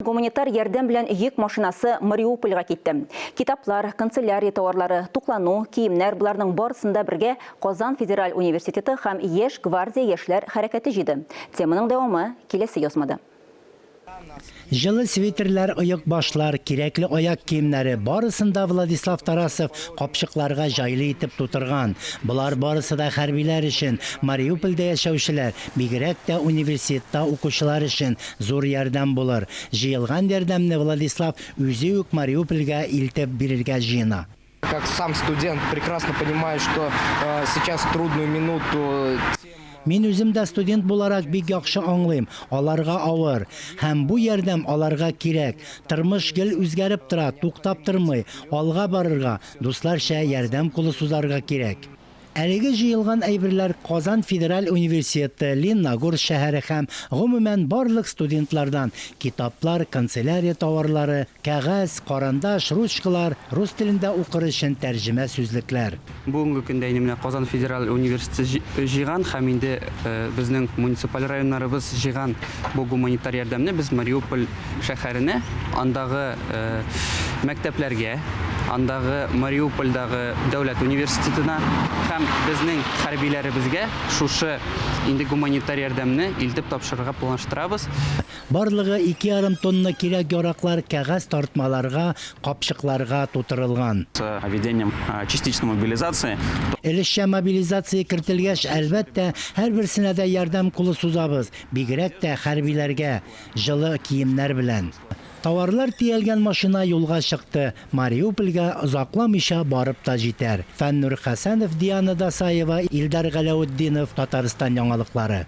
Гуманитар ярдәм белән йөк машинасы Мариупольгә китте. Китаплар, канцелярия товарлары, туклану, киемнәр, боларның барысын да бергә Казан федераль университеты һәм Яшь гвардия яшьләр хәрәкәте җыйды. Теманың дәвамы киләсе язмада. Җылы свитерлар, оекбашлар, кирәкле аяк киемнәре, барысын да Владислав Тарасов капчыкларга җайлы итеп тутырган. Болар барысы да хәрбиләр өчен, Мариупольдә яшәүчеләр, бигрәк тә университетта укучылар өчен Зур ярдәм булыр. Җыелган ярдәмне Владислав үзе үк Мариупольгә илтеп бирергә җыена. Как сам студент прекрасно понимаю, что сейчас в трудную минуту тем. Мин үзем дә студент буларак бик яхшы аңлыйм, аларга авыр. Һәм бу ярдәм аларга кирәк. Тормыш гел үзгәреп тора, туктап тормый. Алга барырга, дусларча ярдәм кулы сузарга кирәк. Әлеге җыелган әйберләр Казан федераль университеты, Лениногорск шәһәре һәм, гомумән, барлык студентлардан китаплар, канцелярия тауарлары, кәгазь, карандаш, ручкалар, рус телендә укыр өчен тәрҗемә сүзлекләр. Бүгенге көндә инде менә Казан федераль университеты җыйган һәм инде безнең муниципаль районнарыбыз җыйган бу гуманитар ярдәмне без Мариуполь шәһәренә, андагы мәктәпләргә, андагы Мариупольдагы дәүләт университетына һәм безнең хәрбиләребезгә шушы инде гуманитар ярдәмне илтеп тапшырырга планлаштырабыз. Барлыгы 2,5 тонна кирәк-яраклар кәгазь тартмаларга, капчыкларга тутырылган. С введением частичной мобилизации. Өлешчә мобилизация кертелгәч, әлбәттә, һәрберсенә дә ярдәм кулы сузабыз, бигрәк тә хәрбиләргә. Җылы киемнәр белән. Товарлар төялгән машина юлга чыкты, Мариупольгә озакламыйча барып та җитәр. Фәннур Хәсәнов, Диана Дасаева, Илдар Галәүтдинов, Татарстан яңалыклары.